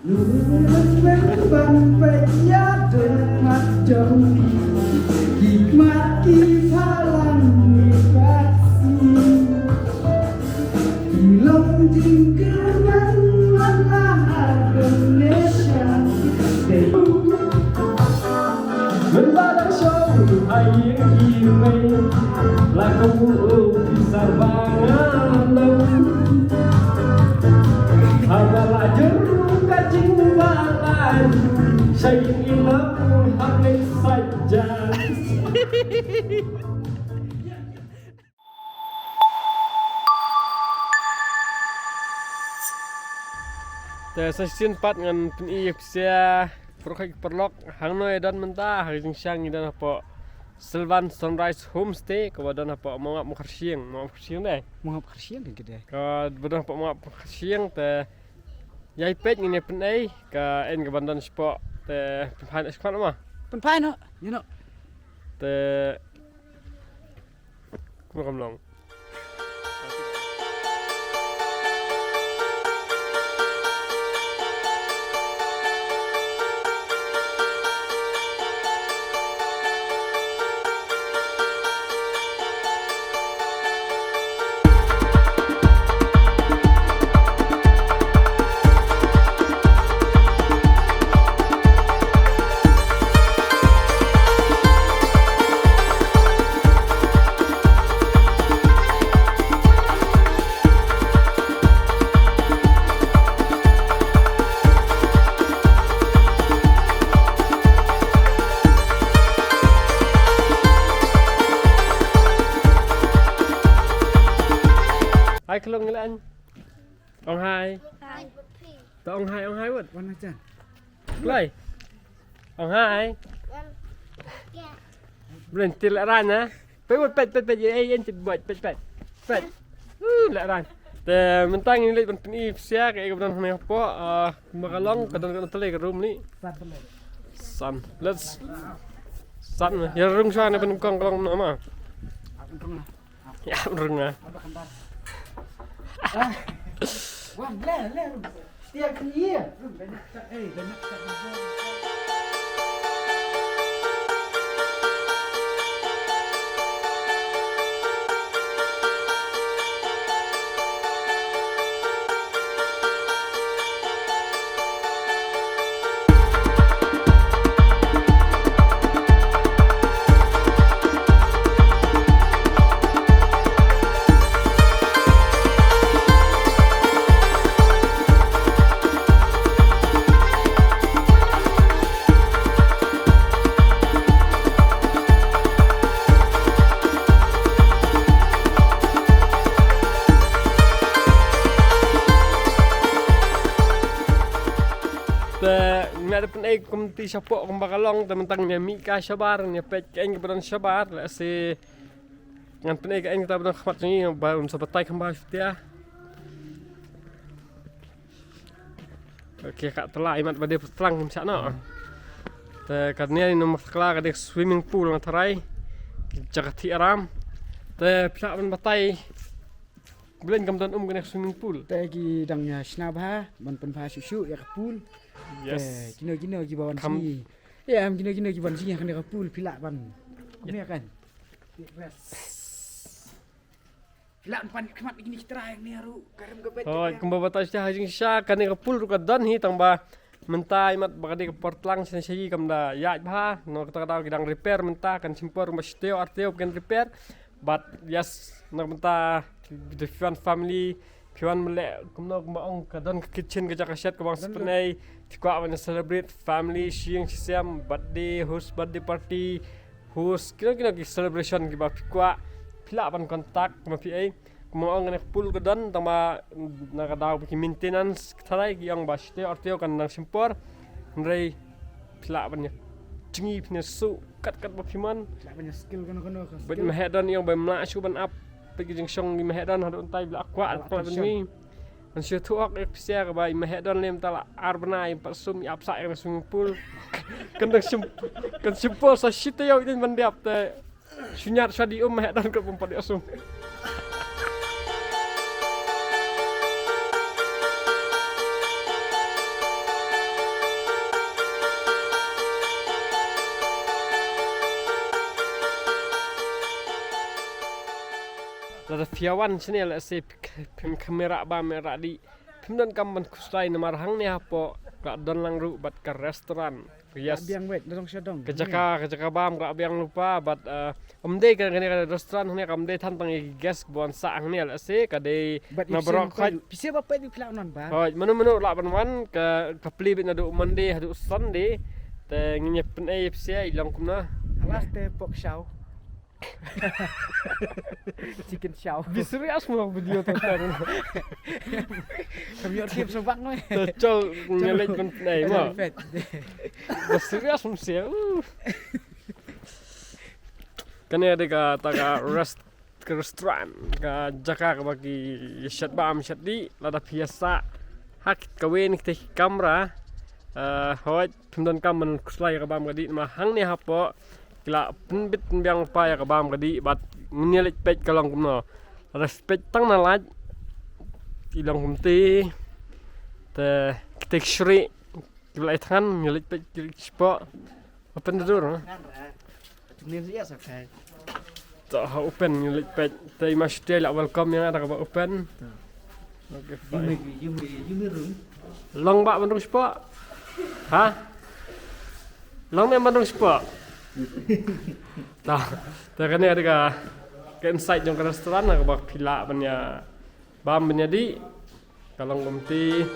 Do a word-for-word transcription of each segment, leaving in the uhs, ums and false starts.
Nurun ban peit ïa dong mat jong ki, ki khmat ki phalang ni paksi. Ki long jingkyrmen man la ha dong nation. Mynta dang shoh ha ïing i mei, la ka u u ki sar ba nga nang. Haba la jur ka jingbalan, sha ïing i la u hap leit sa jan. Te sa shisien pat ngan pyni ïa phi sha, paralok, paralok, hangno ïa don mynta, ha ka jingshisha ngi don hapoh Sylvan Sunrise Homestay, kaba don hapoh Mawngap Mawkharshiing, Mawngap Mawkharshiing dei. Mawngap Mawkharshiing kan ka dei. Kaba don hapoh Mawngap Mawkharshiing te ïai peit ngin ïa pynei ka, eh, kaban don shapoh te pynphai noh shakhmat ma. Pynphai noh, ïa noh. Te Kumno kam long? Hai, ka long ngi la an. Ong hai. Hai. To ong hai, ong hai wut. Wan ajan. Lai. Ong hai. Blen til ran na. Peit wut, peit, peit, peit, ei, ei, peit, peit, peit. Peit. Uh, la ran. Te mynta ngin leit ban pyni phi sha ka, eh, kaban don hangne hapoh, ah, kumba ka long, ka don katno tylli ka room ni. San. Let's. San. Ïa rung sha ne ban kong ka long na ma. Ïa, rung ah. Wan, le, le, rung. Stia kan ye. Rung, banyak tak, eh, banyak tak. Te, nga da pynei kumta shapoh kumba ka long, te mynta ngi mih ka shabar, ngi peit ka ïing kaba don shabar, lehse ngan pynei ka ïing kata ba don khmat jong ngi, ba un sa batai kham bha shuh te. Okay, ka tla imat ba dei tlang kum sha no. Te kane ïa nong bakla ka dei swimming pool nga tharai. Ki jaka thih aram. Te phi lah ban batai. Blen kam don um kane swimming pool. Te ki dang ïa shna bha ban pynbha shuh shuh ïa ka pool. Yes. Te kino kino kiba wan sini. Ïa, kino kino kiba wan sini ha kane ka pool phi lah ban. Kumne kan. Phi lah ban pan khmat kine ki trai ne ruh ka rem ka beit. Hooid, kumba batai sha ha jingshisha kane ka pool ruh ka don hi tang ba mynta imat ba ka dei ka por tlang sha sha kam da ïaid bha, no kata ka daw ki dang repair mynta kan shim por ba shi taïew ar taïew kan repair. But yes, na mynta ki, ki, phi wan family, phi wan mleh kumno kumba ong ka don ka kitchen ka jaka shet kaba nga sa pynei, phi kwah ban celebrate family, shisien shisem, birthday, host birthday party, host kino kino ki celebration kiba phi kwah, phi lah ban contact ma phi ei. Kumba ong kane ka pool ka don tang ba na ka daw ba ki maintenance tharai ki ong ba shi taïew ar taïew kan nang shim por. Hynrei phi lah ban ïa jngi phin ïa suh kat kat ba phi mon. Phi lah ban ïa skill kano kano ka skill. Bad i Maheh Don i ong ba im lah shuh ban ap. Peit ki jingshong i Maheh Don haduh mynta i ba la kwah, kwah ban jngi. Ngan shu ïathuh hok ïa phi sha kaba i Maheh Don lem ta la ar bnai im pat sum i ap sah ïa ka swimming pool. Kan dang shim, kan shim por sa shi taïew i dang ban dep te. Shu ñiad sha di um Maheh Don ka bym pat dep sum. Phi wan shane lehse phim kham rah bam rah dih, phim donkam ban khuslai namar hangne hapoh ka don lang ruh bad ka restaurant. Yes. Biang wet na dong sha dong. Ka jaka, ka jaka bam ka biang lypa bad, eh, ym dei ka, ka, ka restaurant hangne kam dei than tang ïa ki guest ba wan sah hangne lehse ka dei na baroh khoit. Pisa ba peit phi lah ban wan ba. Hooid, mano mano lah ban wan ka, ka plie beit naduh Monday haduh Sunday. Te ngin ïa pynei pisa i long kumno. Halas te pork shaw. Chicken shaw. Bi serious mo video to ter. Kami ot kim sabak mo. To chol nyelit pynei mo. Ba serious mo sia. Kane dei kata ka rest, ka restaurant, ka jaka kaba ki shet bam shet dih, lada phi ïa sah ha kawei na kita ki kamra. Eh, hooid, phim donkam ban khuslai ïa ka bam ka dih namar hangne hapoh ki la pynbit pynbiang lypa ïa ka bam ka dih bad ngin ïa leit peit ka long kumno. Lada phi peit tang na light i long kumte. Te kita ki shrieh kiba la ïa thngan, ngin ïa leit peit ki shapoh. Open the door, no? To ha open, ngin ïa leit peit. Te i ma Shutia i la welcome ïa nga da kaba open. Okay, fine. Long bah ban rung shapoh? Ha? Long ne ban rung shapoh? Ta, ta kane ka dei ka, ka inside jong ka restaurant kaba phi lah ban ïa bam ban ïa dih. Ka long kumte.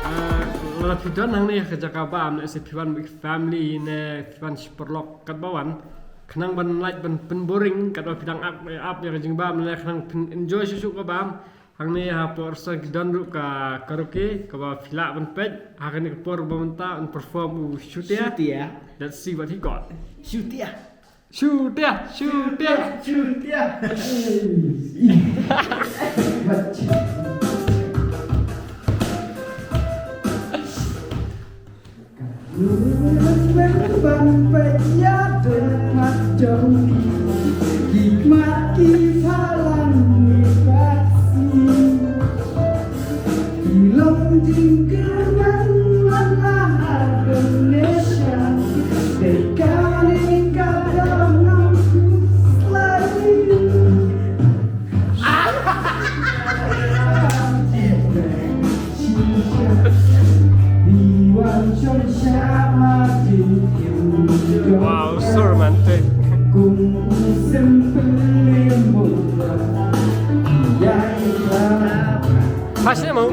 Ah, lada phi don hangne ka jaka bam, lehse phi wan bad family ne phi wan shi paralok katba wan. Khnang ban lait ban pynboring katba phi dang ap, ap ïa ka jingbam ne khnang phin enjoy shuh shuh ka bam. Hangne hapoh restaurant ki don ruh ka karaoke kaba phi lah ban peit. Ha kane ka por ba mynta un perform u Shutia. Shutia. Let's see what he got. Shutia. Shutia, Shutia. Shutia. Wow, so romantic. Passion mo?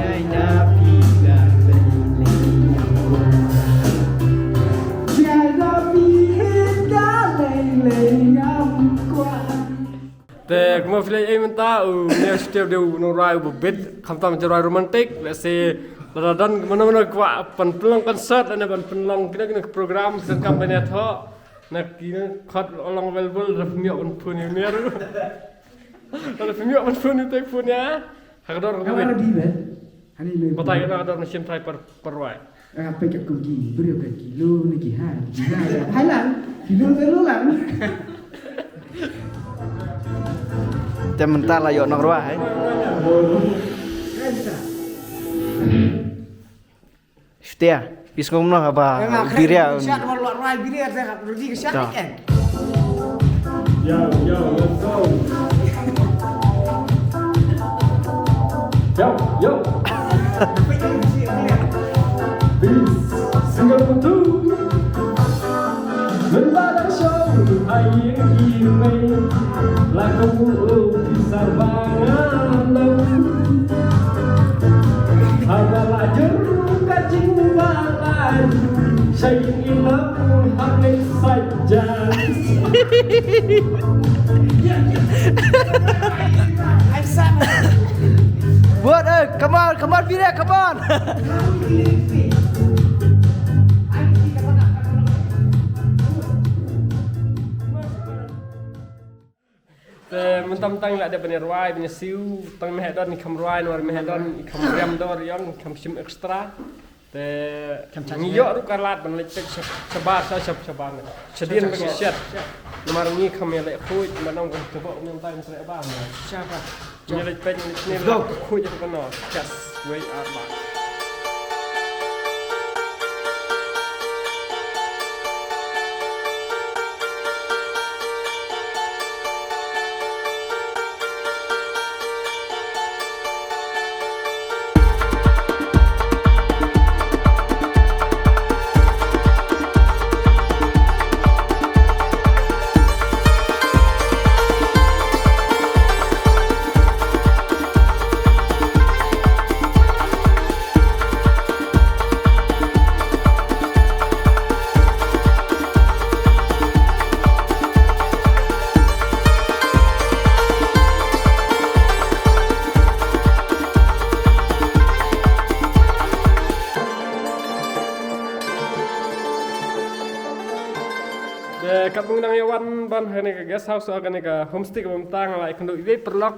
Te kumba phi la ïohi mynta une u Shutia u dei u nongrwai uba bit, khamtam jrwai romantic, lehse lada don mano mano kwah ban pynlong concert lane ban pynlong kino kino ki program, sngewbha ban ïathoh na kine khot long available, lada phim ïoh ban phone ïa une ruh. Lada phim ïoh ban phone ïa u te phone ïa. Ha ka dor ka bit. Batai na ka dor na shim trai par, parwai. Ah, peit kat kum ki briew kat ki lo ne ki ha, ki ha. Hai lang, ki lo te lo lang. Te mynta la ïoh nongrwai hai. Shutia, phi sngew kumno haba Biria. Shat mar lo rwai Biria te ka rudi ka shat kan. Yo, yo, let's go. Yo, yo. Peace. Single number two. Mynta da show ai ïing i mei. La ka mu u ki sar ba nga nang. Haba la jur ka jingbalan. Shai ïing i la u ha ne sa What? Eh, come on, come on, Biria, come on. Te, men-, Tam tang la dep ban rwai ban siew, tang me ha don i kham rwai, nor me ha don i kham riam dor ïong, i kham shim extra. Te ngi ïoh ruh ka lad ban leit peit shabar, sha shab shabar ne. Shadien ba ngi shet. Namar ngi kham ïa leit khuid, ban ong ka tebok ngi tang tre ba. Shabar. Ngi leit peit ngi leit khuid ruh kano. Just wait out loud. Te katba ngi dang ïa wan ban ha kane ka guest house, ha kane ka homestay kaba mynta, nga la ïakynduh ïa i paralok.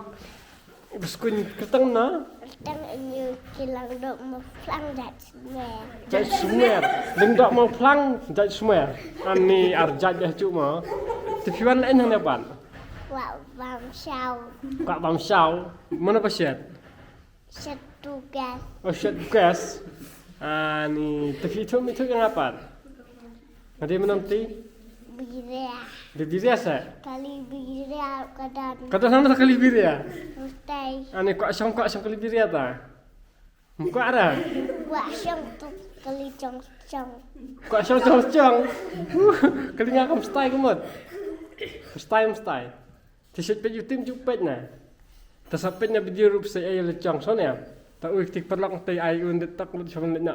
Ba skuiñ kyrteng na? Kyrteng ïa u Kilang Dok Mawphlang Jait Smer. Jait Smer. Lyngdoh Mawphlang Jait Smer. Ani ar jait ba hajuh mo. Te phi wan leh hangne pat? Kwah bam shaw. Kwah bam shaw. Mano ba shet? Shet tu gas. Oh, shet gas. Ani te phi ithuh, ithuh ïa nga pat? Nga dei mynta ti? Biria. Dei biria sa? Kali biria ka don. Ka don hangno kali biria? Mynta. Ani kwah shong, kwah shong kali biria ta? Kwah ra? Kwah shong tu kali chong chong. Kwah shong chong chong. Kali nga kam stai ka mut. Stai, stai. Te shet peit YouTube ju peit na. Te sa peit na video ruh sa ai le chong so ne. Ta ui tik paralok te ai un de tak mut shong ne na.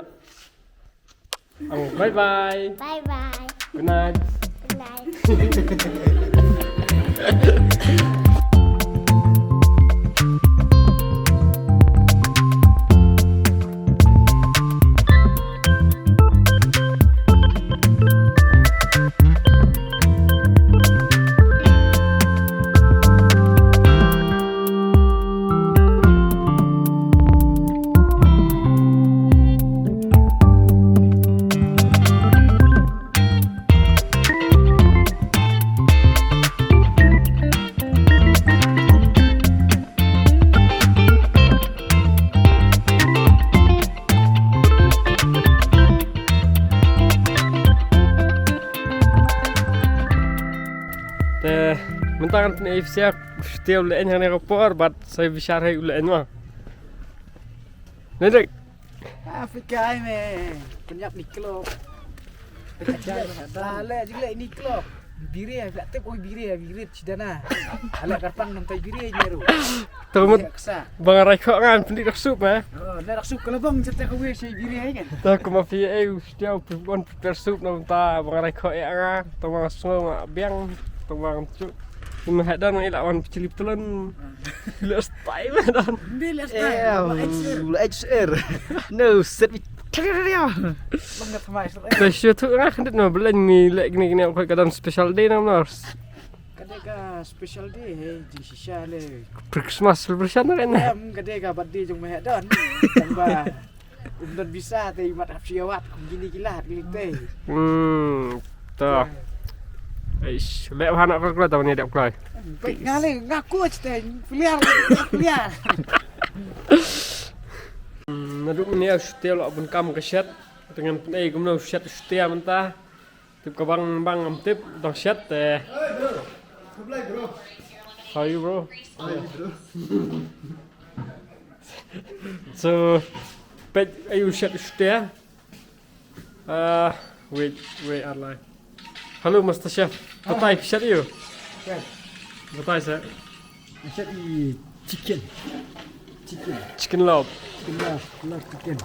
Ang, bye bye. Bye bye. Good night. Good night. Te mynta ngan pyni ïa phi sha u stia u leh hangne ka por bad sa bishar hai u leh ma. Nandek. Afrika ai me. Pynïap ni klok. Ba le jing le ni klok. Bire, ba tep oi bire, bire chidana. Ale karpang nam tai bire nyeru. Tong mut. Bang rai kho ngan pyni rak sup eh. Oh, na rak sup kalabong chete ka we sei bire ai kan. Ta kuma phi eh u stia u pon prepare sup nam ta bang rai kho eh nga. Tong bang sngo nga biang. Tong bang chu. Ni ma hadan ngi la wan pchilip tlon. Le stai ma dan. Ni le stai. Eh, la H R. La H R. No, set mi. Bang ngat mai sel. Te shu tu nga khndit ma belen mi le kini kini ka dan special day nam nors. Ka dei ka special day he, jingshisha le. Pre-Christmas celebration na kan. Em, ka dei ka birthday jong ma hadan. Tang ba um don visa te i mat hap shu ïa wad kum kine ki lad kine te. Hmm, to. Eish, leh bha na kloi kloi to ne dep kloi. Peit nga le nga coach te, player, player. Hmm, naduh mynne u stia u la bun kam ka shet. Te ngan pynei kumno u shet u stia mynta. Tip ka bang bang ngam tip dang shet te. How are you, bro? So, peit ayu shet u stia. Ah, wait, wait, ar lai. Hello, Master Chef. Batai shet ayu. Batai sa. Shet i chicken. Chicken. Chicken lob. Chicken lob, lob chicken.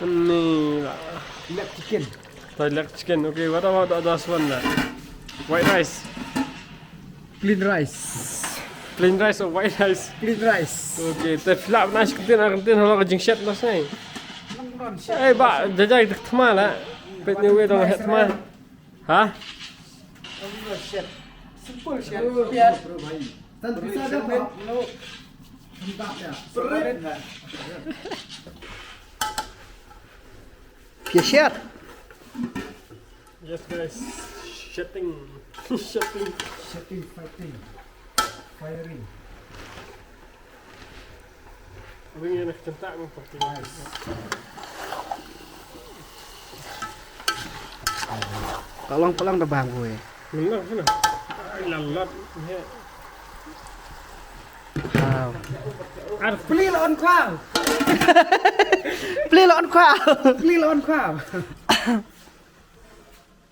Ni la. Lob chicken. Thai lob chicken. Okay, what about the others one la? White rice. Plain rice. Plain rice or white rice? Plain rice. Okay, te phi lah ban ai shi kyntien, kyntien halor ka jingshet la snei. Ei, ba, jajai dak thma la. Peit ni wei dong het thma. Ha? Shet. Simple, chef. Chef. Tan pisa da ba. Pia chef. Yes, guys. Shooting. Shooting. Shooting, fighting, firing. Wing yang nak centak ni pasti. Nice. Tolong, tolong dah bang gue. Menang sana. Ai, lalat. Ya. Wow. Ar pli la on khwa. Pli la on khwa. Pli la on khwa.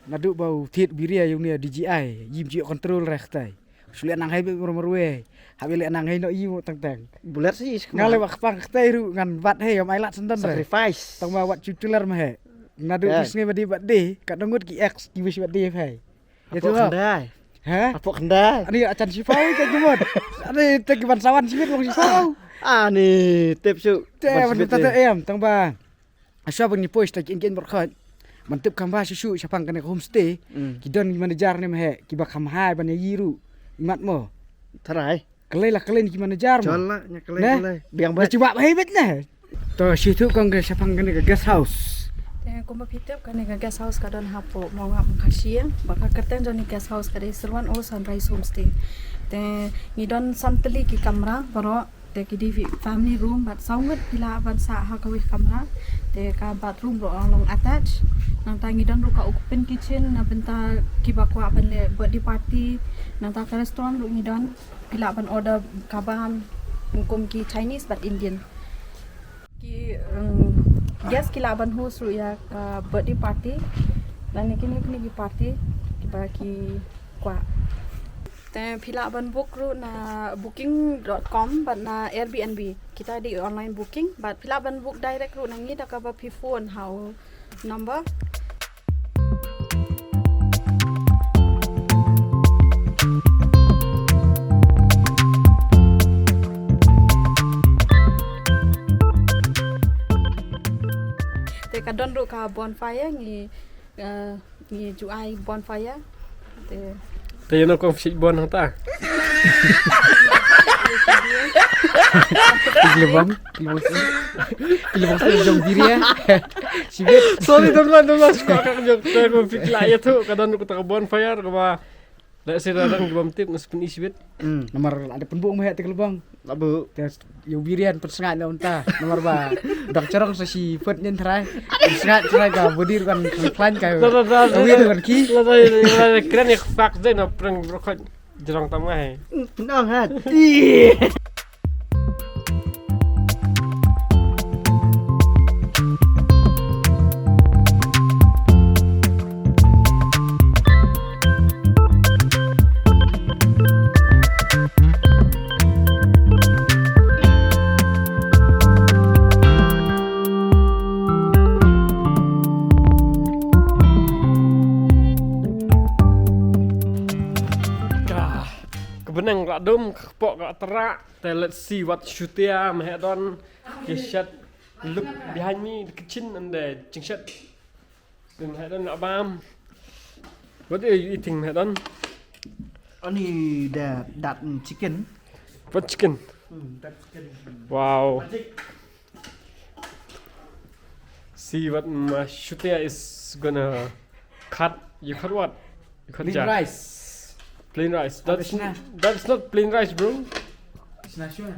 Naduh ba u thied biria ïa une D J I, ym ju control reh tai. Shu leh nang hai bad marwei. Haba leh nang hai noh ïa u tang tang. Bulat si is. Nga leh ba kpang ktai ruh ngan bat hai, ym ai lad sendon reh. Sacrifice. Tang ba wat cu tular ma hai. Naduh ki sngi ba dei ba dei, ka dang ngut ki ex ki wish ba dei hai. Ïa tu. Khyndai. Ha? Apok khyndai. Ani achan sipau ka jumot. Ani te ki ban sawan sibit long sipau. Ani tip su. Te ban sibit ta te em tang ba. Asha ban ngi poi sha ki ing ing bor khot. Ban tip kham ba shu shu shaphang kane ka homestay. Mm. Ki don ki manager ne ma he ki ba kham hai ban ïa yi ruh. Imat mo. Tharai. Kalei la kalei ni ki manager mo. Jol la nya kalei kalei. Biang ba. Cuba ba hei bet ne. To shi tu kong ke shaphang kane ka guest house. Te kumba phi tip kane ka guest house ka don hapoh Mawngap Mawngkashiang. Ba ka kyrteng jong ni guest house ka dei Sylwan O Sunrise Homestay. Te ngi don san tylli ki kamra baroh. Te ki dei family room bad saw ngut phi lah ban sah ha kawei kamra. Te ka bathroom ruh long attached. Nangta ngi don ruh ka open kitchen na bynta kiba kwah ban leh birthday party. Nangta ka restaurant ruh ngi don, phi lah ban order kabam kum ki Chinese bad Indian. Ki, um, guest ki lah ban host ruh ïa ka birthday party. Lane kine kine ki party kiba ki kwah. Te phi lah ban book ruh na booking dot com bad na Airbnb. Kita dei online booking bad phi lah ban book direct ruh na ngi da kaba phi phone ha u number. Te ka don ruh ka bonfire ngi, eh, ngi ju ai bonfire. Te. Te ïa no kong fik bon hangta. Ki lebong, ki lebong. Ki lebong jong diri ya. Sibit. Sorry teman-teman, suka ka jong. Te kong fik la ïa tu ka don ruh ka bonfire kaba. Leh shisha dang ki bym tip nga sa pyni shibit. Hmm. Namar la dep pynbuk mah ïa te ka lubang. Labu. Te ïa u Biria pynsngaid na unta. Namar ba dang chorong sa shi phut nyin trai. Pynsngaid trai ka body ruh kan khlaiñ ka. La, la, la, ka wi ruh kan ki. La, la, la, la, kren ïa ka fak dei na prank record jrong tam ngai. Pynong hat. Ah, ka bneng ka la dum, ka kpoh ka la trah. Te let's see what Shutia ma he don. Ki shet look behind me, the kitchen and the jingshet. Te ma he don la bam. What are you eating, ma he don? Only the, that, mm, chicken. What chicken? Mm, that chicken. Wow. Magic. See what my Shutia is gonna cut. You cut what? You cut plain rice. Plain rice. That's, that's not plain rice, bro. It's not sure.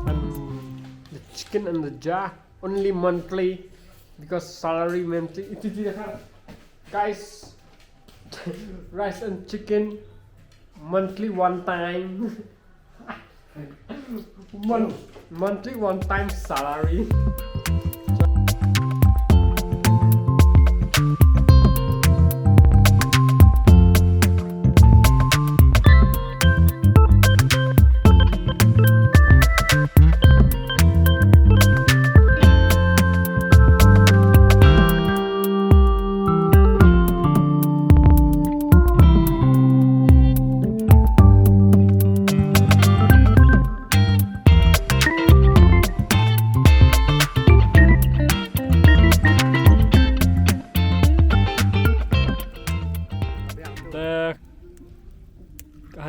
And the chicken and the jar only monthly because salary monthly. Itu dia kan. Guys, rice and chicken monthly one time. Mon-, monthly one time salary.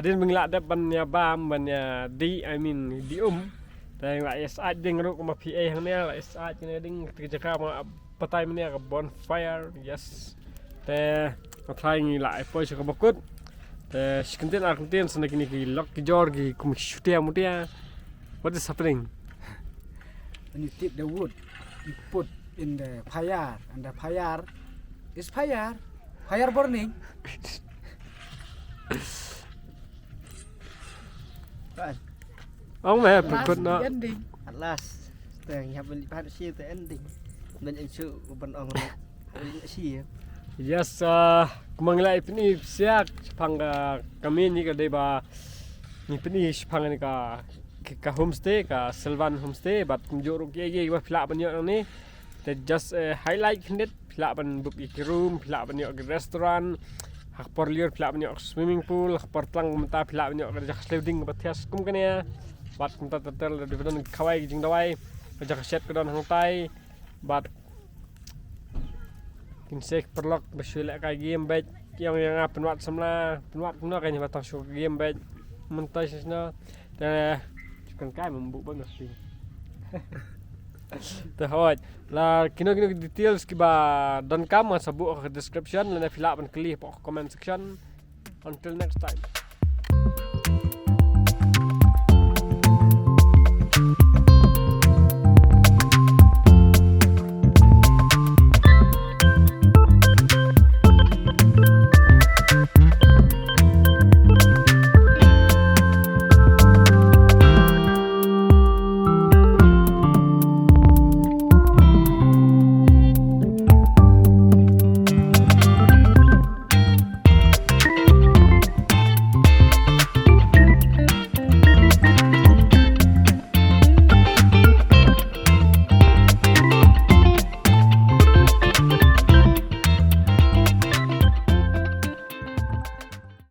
Dien ba ngi la dep ban ïa bam, ban ïa dih, I mean, dih um. Te ngi la ïa sah ding ruh kumba phi ïohi hangne, la ïa sah kine ding te ka jaka ba batai mynne ka bonfire, yes. Te nga try ngi la ïa poi sha kaba kut. Te shi kyntien ar kyntien sa na kine ki lok ki jor ki kum shutia mutia. What is happening? When you take the wood, you put in the fire, and the fire is fire. Fire burning. Kan? Ong me pekut no. At last. Teng ya beli pan si te ending. Ben insu ben ong si. Yes, uh, kumba ngi la ïa pyni siak shaphang ka kami ni ka dei ba ngi pyni shaphang ni ka ka homestay, ka Sylvan Homestay, bad kumjuh ruh ki ïa ba phi lah ban ïoh nang ni. Te just uh, highlight khyndiat, phi lah ban book ïa ki room, phi lah ban ïoh ki restaurant. Ha ka por lyiur phi lah ban ïoh swimming pool, ha ka por tlang mynta phi lah ban ïoh ka jaka sliew ding ba thiah kum kane. Bad kumta ter ter la dei ba don khawai ki jingdawai, ka jaka shet ka don hangtai. Bad kin sek paralok ba shu leh ka game bad ki ong ïa nga pynwad samla, pynwad kumno ka ni ba tang shu game bad. Mynta shisno te kan kai mem bu ba mesti. Te hoi la kino kino ki details kiba donkam ngan sa buh ha description lane phi lah ban kylli hapoh comment section. Until next time.